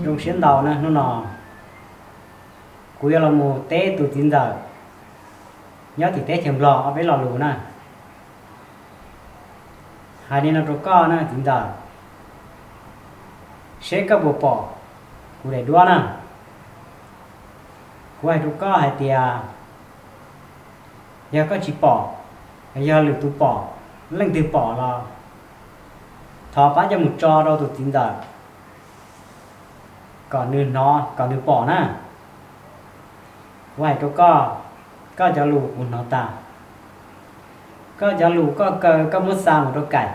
Zoo siab ntau na, hnub no kuv yuav los mus teb tus txiv ntxawm nyob tim teb chaws Nplog ob peb lo lus na. Hais li no rau koj na txiv ntxawm, seb koj puas pom kuv daim duab na. Kuv hais rau koj hais tias, yog koj tsis pom, yog lwm tus pom, leej twg pom los thov pab coj mus tso rau tus txiv ntxawm kom nws hnov, kom nws pom na. Kuv hais rau koj, koj cov lus kuv hnov tas. Koj cov lus koj kaw koj muab xa mus rau Kaim,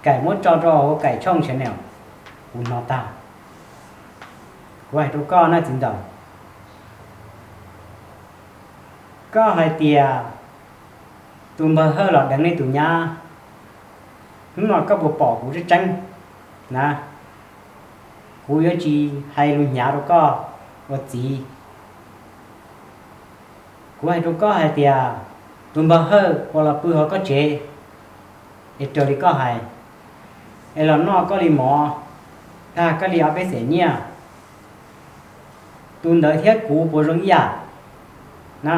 Kaim muab tso rau hauv Kaim tshooj channel, kuv hnov tag. Kuv hais rau koj na txiv ntxawm, koj hais tias tus npawg Hawj los deev nej tus nyab, hnub no koj puas pom kuv tseeb tseeb na? Kuv yuav tsis hais lus hnyav rau koj ua txiv. Kuv hais rau koj hais tias tus npawg Hawj uas los pw hauv koj tsev es raws li koj hais, es los noj koj li mov, tag koj li ob peb xees nyiaj, tus ntawd thiab kuv puas zoo ib yam na?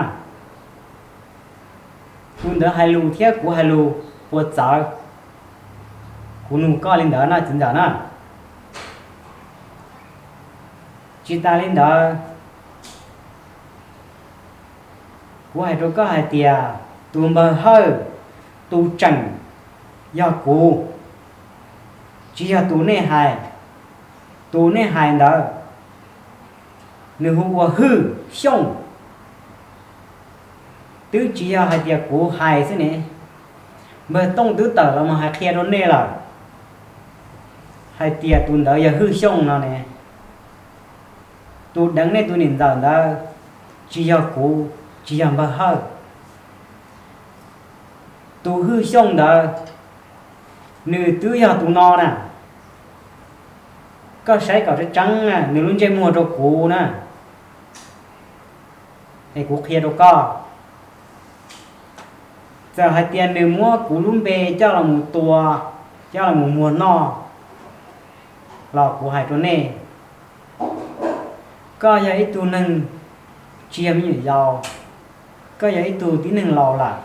Tus ntawd hais lus thiab kuv hais lus puas txawv? Kuv nug koj li ntawd na txiv ntxawm na. Tsis tas li ntawd, kuv hais rau koj hais tias tus npawg Hawj, tus tseem yog kuv, tsis yog tus nej hais. Tus nej hais ntawd nws hu ua Hwj Xyooj. Twb tsis yog hais tias kuv hais xwb ne, npawg Tooj twb tawm los mus hais qhia rau nej lawm hais tias tus ntawd yog Hwj Xyooj no ne. Tus deev nej tus niam ntxawm ntawd tsis yog kuv, tsis yog npawg Hawj. Tus Hwj Xyooj ntawd nws twb yog tus no na. Koj saib kom tseeb tseeb na, nws lub ntsej muag rau kuv na, es kuv qhia rau koj. Txawm hais tias nws muab kuv lub npe coj los mus tua, coj los mus muag noj los kuv hais rau nej, koj yog ib tug neeg tsis yog me nyuam yaus, koj yog ib tug tib neeg laus lawm.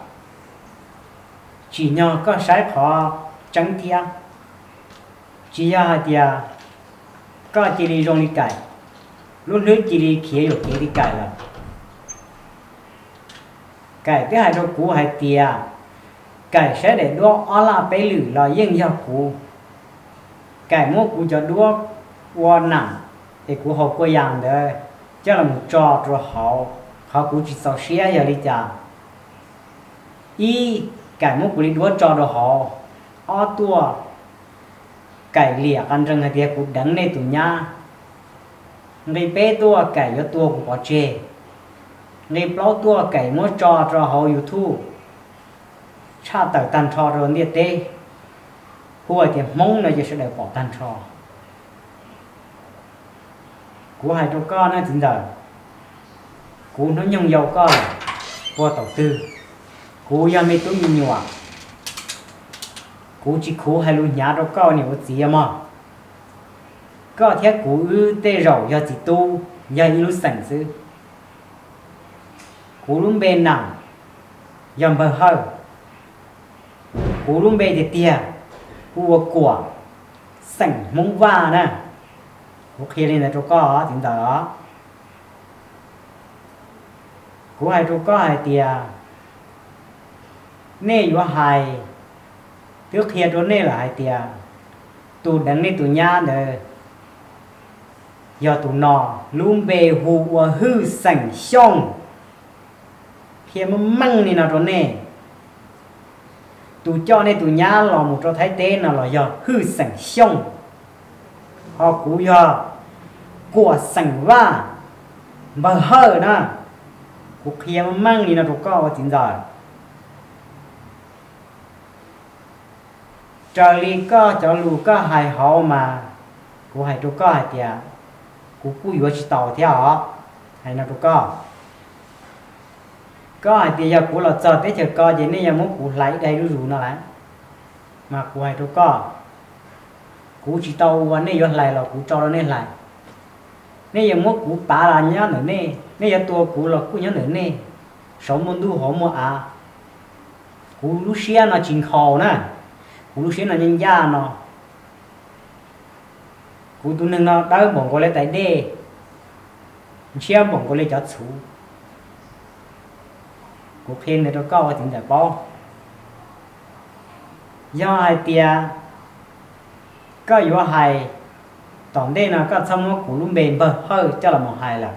Tsim nyog koj saib qhov tseeb thiab. Tsis yog hais tias koj cia li zoo li Kaim, lub hlwb cia li khiav yuam kev li Kaim lawm. Kaim twb hais rau kuv hais tias Kaim saib daim duab ob laj peb lwm los yeej yog kuv. Kaim muab kuv cov duab ua nam es kuv haus kua yas ntawd coj los mus tso rau hauv, qhov kuv tsis txaus siab yog li cas? Ib, Kaim muab kuv li duab tso rau hauv. Ob tuaj, Kaim liam qas nrees hais tias kuv deev nej tus nyab. Nqe peb tuaj, Kaim yuav tua kuv pov tseg. Nqe plaub tuaj, Kaim muab tso rau hauv YouTube tshaj tawm tag nrho rau ntiaj teb, hu hais tias Hmoob no ces sawv daws pom tag nrho. Kuv hais rau koj na txiv ntxawm, kuv hnub nyoog yau koj puag thaum twg, kuv yog me tub me nyuam, kuv tsis khuv hais lus hnyav rau koj niam ua txiv mog. Koj thiab kuv wb tej zaum yog txiv tub, yog ib lub xeem xwb. Kuv lub npe nam yog npawg Hawj. Kuv lub npe tiag tiag hu ua Kuam, xeem Hmoob Vaj na. Kuv qhia li ntawd rau koj txiv ntxawm os. Kuv hais rau koj hais tias, nej yuav hais, twb qhia rau nej lawm hais tias tus deev nej tus nyab ntawd yog tus no, lub npe hu ua Hwj xeem Xyooj. Qhia meej meej li no rau nej, tus coj nej tus nyab los mus rau Thaib teb no los yog Hwj xeem Xyooj, ho kuv yog Kuam xeem Vaj, npawg Hawj na. Kuv qhia meej meej li no rau koj ua txiv ntxawm. Raws li koj cov lus koj hais hauv mas kuv hais rau koj hais tias kuv kuj yuav tsis tau thiab os. Hais no rau koj, koj hais tias yog kuv los txog teb chaws ko ces nej yuav muab kuv hlais ib daim zuj zus no lawm, mas kuv hais rau koj, Kuv tsis tau ua nej yuav hlais los kuv tso rau nej hlais. Nej yuav muab kuv pav los nyob ntawm nej, nej yuav tua kuv los kuj nyob ntawm nej. Saum muaj ntuj hauv muaj av, kuv lub siab no tsis nkhaus na, kuv lub siab no ncaj ncaj no. Kuv tus neeg no dawb npaum nkaus li tais dej, ntshiab npaum nkaus li cov txhuv. Kuv qhia ntawd rau koj ua txiv ntxawm paub. Yog hais tias koj yuav hais tom ntej no koj txhob muab kuv lub npe Npawg Hawj coj los mus hais lawm.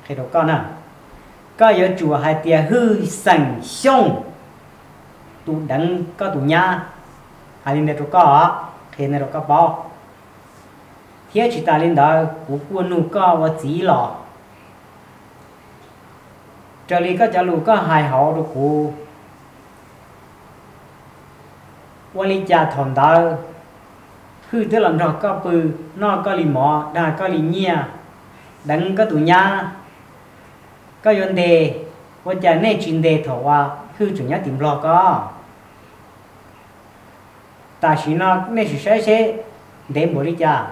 Qhia rau koj na, koj yuav tsum hais tias Hwj Xeem Xyooj tus deev koj tus nyab. Hais li ntawd rau koj, qhia ntawd rau koj paub. Thiab tsis tas li ntawd kuv kuj nug koj ua txiv los, raws li koj cov lus koj hais hauv rau kuv, ua li cas thaum ntawd Hwj twb los nrog koj pw, noj koj li mov, dag koj li nyiaj, deev koj tus nyab, koj yuav ntes, ua cas nej tsis ntes thaum uas Hwj tseem nyob tim Nplog koj? Tam sim no nej sim saib seb ntev npaum li cas.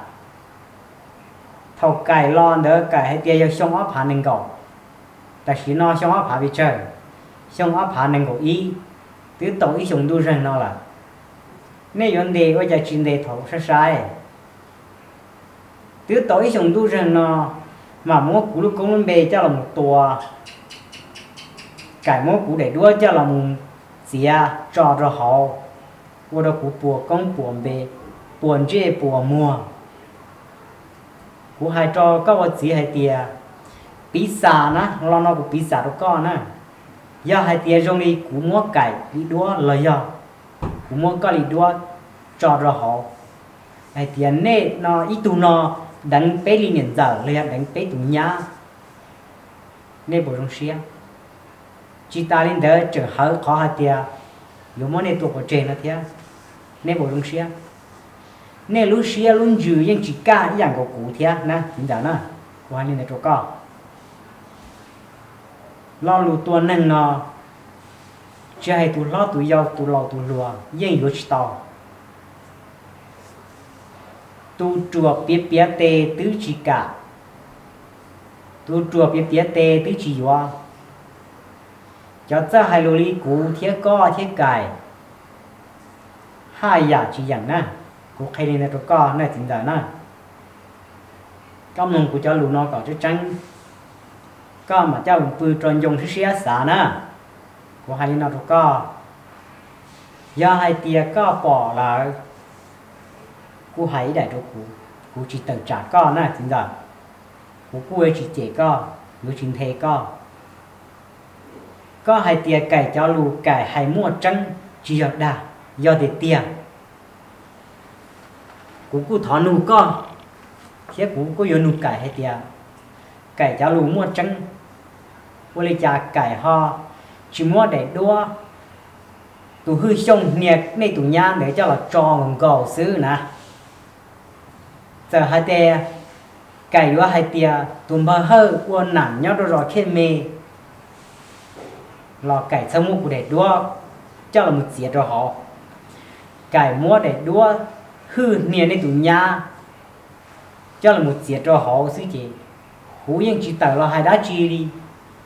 Thaum Kaim los ntawd Kaim hais tias yog xyoo ob phav nees nkaum, tam sim no xyoo ob phav pes tsawg? Xyoo ob phav nees nkaum ib, twb tau ib xyoos ntuj zeeg no lawm. Nej yuav ntes ua cas tsis ntes thaum sai sai? Twb tau ib xyoos ntuj zeeg no, mam muab kuv lub koob lub npe coj los mus tua, Kaim muab kuv daim duab coj los mus txiav tso rau hauv, ua rau kuv puas koob puas npe, puas ntsej puas muag. Kuv hais rau koj ua txiv hais tias, piv xam na, lo no kuv piv xam rau koj na, yog hais tias zoo li kuv muab Kaim li duab los yog kuv muab koj li duab tso rau hauv, hais tias nej no ib tug no deev peb li niam ntxawm los yog deev peb tus nyab, nej puas zoo siab? Tsis tas li ntawd tseem hawv qhov hais tias yuav muab nej tua pov tseg no thiab, nej puas zoo siab? Nej lub siab lub ntsws yeej tsis kaj ib yam nkaus kuv thiab na txiv ntxawm na. Kuv hais li ntawd rau koj. Lo lus tua neeg no, tsis hais tus hlob tus yau tus laus tus hluas yeej yuav tsis tau. Tus ruam piav piav tes twb tsis kam, tus ruam piav piav tes twb tsis yuav. Cov txawj hais lus li kuv thiab koj thiab Kaim, haj yam tsis yeem na. Kuv qhia li ntawd rau koj na txiv ntxawm na. Koj mloog kuv cov lus no kom tseeb tseeb, koj mam coj mus pw rau ncoo siab siab xav na. Kuv hais li no rau koj, yog hais tias koj pom lawm, kuj hais ib daim rau kuv, kuv tsis tawm tsam koj na txiv ntxawm. Kuv kuj yuav tsis cem koj, yuav tsis nthe koj. Koj hais tias Kaim cov lus Kaim hais muaj tseeb tsis yog dag, yog tiag tiag. Kuv kuj thov nug koj, thiab kuv kuj yuav nug Kaim hais tias, Kaim cov lus muaj tseeb, ua li cas Kaim ho tsis muab daim duab tus Hwj Xyooj hnia nej tus nyab ntawd coj los tso nkaus nkaus xwb na? Txawm hais tias Kaim yuav hais tias tus Npawg Hawj ua nam nyob rau zos Khiaj Me los Kaim txhob muab kuv daim duab coj los mus txiav rau hauv. Kaim muab daim duab Hwj hnia nej tus nyab coj los mus txiav rau hauv xwb ces kuv yeej tsis tawm los hais dab tsi li.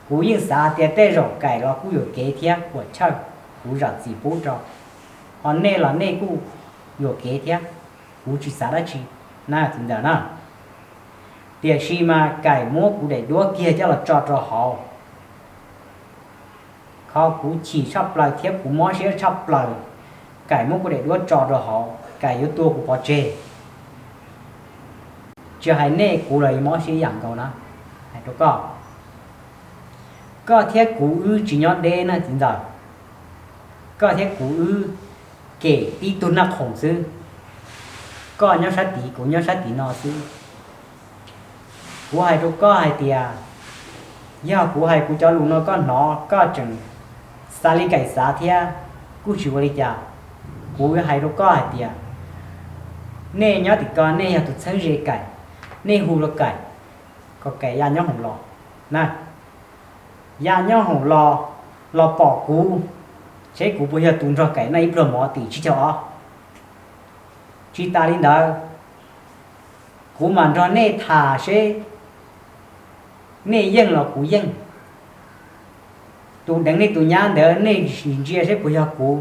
Kuv yeej xav tias tej zaum Kaim los kuj yuam kev thiab puas chawj, kuv zam txim pub rau. Ho nej los nej kuj yuam kev thiab, kuv tsis xav dab tsi na txiv ntxawm na. Tiam sis mas Kaim muab kuv daim duab kiag coj los tso rau hauv. Qhov kuv chim tshaj plaws thiab kuv mob siab tshaj plaws, Kaim muab kuv daim duab tso rau hauv, Kaim yuav tua kuv pov tseg. Tsis hais nej kuv los yuav mob siab ib yam nkaus na. Hais rau koj, koj thiab kuv wb tsis nyob deb na txiv ntxawm. Koj thiab kuv wb kem tib tug naj khoom xwb. Koj nyob sab tid, kuv nyob sab tid no xwb. Kuv hais rau koj hais tias, yog kuv hais kuv cov lus no koj hnov koj tseem xav li Kaim xav thiab, kuj tsis ua li cas. Kuv hais rau koj hais tias, nej nyob tim ko nej yog tus txheeb ze Kaim, nej hu rau Kaim kom Kaim ya nyob hoom los na. Ya nyob hoom los, los pom kuv, seb kuv puas yog tus nrog Kaim noj ib pluag mov tim tsib caug ob. Tsis tas li ntawd, kuv mam nrog nej tham seb nej yeej los kuv yeej. Tus deev nej tus nyab ntawd nej sim ntsia seb puas yog kuv.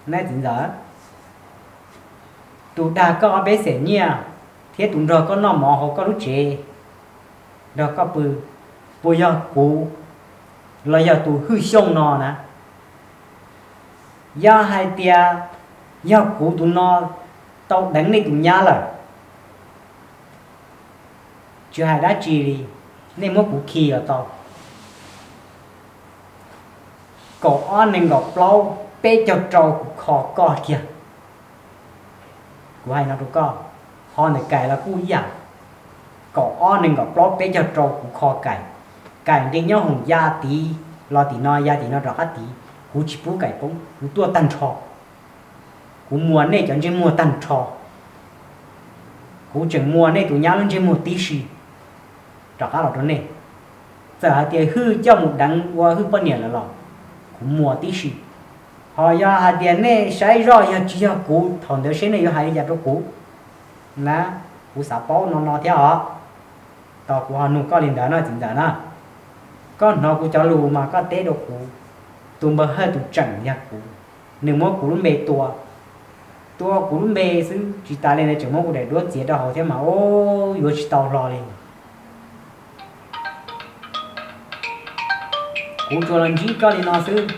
Nab txiv ntxawm, tus dag koj ob peb xees nyiaj thiab tus nrog koj noj mov hauv koj lub tsev, nrog koj pw, puas yog kuv los yog tus Hwj Xyooj no na? Yog hais tias yog kuv tus no tau deev nej tus nyab lawm, tsis hais dab tsi li, nej muab kuv khi los tau. Kaum ob nees nkaum plaub peb caug rau kuv kho koj kiag. Kuv hais no rau koj, ho ntawm Kais los kuj ib yam, kaum ob nees nkaum plaub peb caug rau kuv kho Kais. Kais nqi nyob hoom ya tid los tim no, ya tim no rov qab tid, kuv tsis pub Kais poob, kuv tuaj tag nrho. Kuv muas nej cov ntsej muag tag nrho. Kuv tseem muas nej tus nyab lub ntsej muag tib si rov qab los rau nej. Txawm hais tias Hwj coj mus deev ua Hwj poj niam lawm los kuv muas tib si. Ho yog hais tias nej saib zoj yog tsis yog kuv, thaum ntawd seb nej yuav hais li cas rau kuv na. Kuv xav paub no no thiab os. Tos kuv ho nug koj li ntawd no txiv ntxawm na. Koj hnov kuv cov lus mas koj teb rau kuv. Tus npawg Hawj tus tseem yog kuv, nws muab kuv lub npe tua, tua kuv lub npe xwb tsis tas li ntawd tseem muab kuv daim duab txiav rau hauv thiab mas, o, yuav tsis tau hlo li. Kuv tsuas los ntsib koj li no xwb,